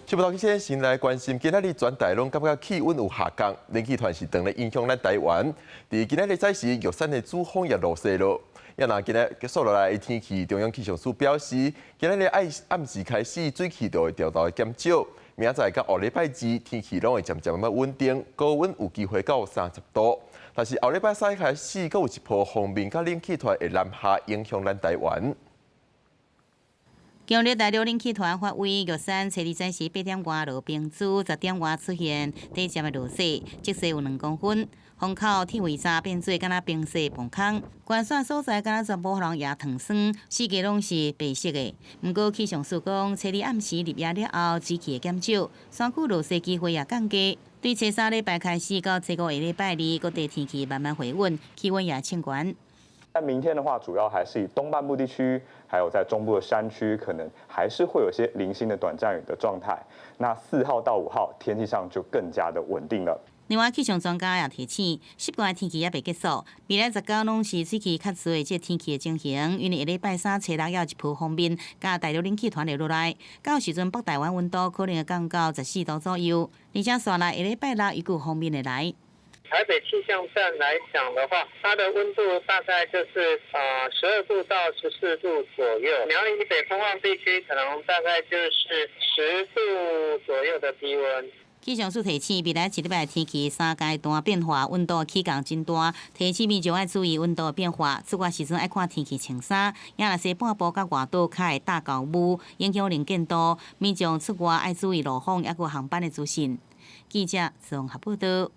新聞頭先先來關心，今仔日全台攏感覺氣溫有下降，冷氣團是當咧影響咱台灣。佇今仔日早時，玉山的主峰也落雪囉。啊若今日結束落來的天氣，中央氣象署表示，今仔日愛暗時開始水汽就會調到減少，明仔載佮後禮拜二天氣攏會漸漸仔穩定，高溫有機會到30度。但是後禮拜三開始，閣有一波鋒面佮冷氣團會南下影響咱台灣。強烈大陸冷氣團發威，玉山初二早時8點外落冰珠，10點外出現短暫的落雪，積雪有2公分。風口鐵圍閘變做敢若冰雪崩空，關山所在敢若全部予人壓糖霜，四界攏是白色的。毋過氣象署講，初二暗時入夜了後，水汽會減少，山區落雪機會也降低。對初三禮拜開始到初五下禮拜二，各地天氣慢慢回穩，氣溫也升懸。但明天的話，主要還是以東半部地區，還有在中部的山區，可能還是會有些零星的短暫雨的狀態。那4號到5號，天氣上就更加的穩定了。另外，氣象專家也提醒，習慣天氣猶未結束，未來10工攏是水汽較濟這天氣的情形。因為下禮拜三初六猶有一波鋒面，佮大陸冷氣團會落來，到時陣北台灣溫度可能會降到14度左右。而且紲來下禮拜六又有鋒面會來。台北氣象站來講的話，它的溫度大概就是12度到14度左右。苗栗以北空曠地區可能大概就是10度左右的低溫。氣象署提醒，未來一禮拜天氣三階段變化，溫度起降真大，提醒民眾愛注意溫度變化，出外時陣愛看天氣穿衫。也若西半部佮外島較會大降雨，影響能見度，民眾出外愛注意路況，抑閣航班的資訊。記者綜合報道。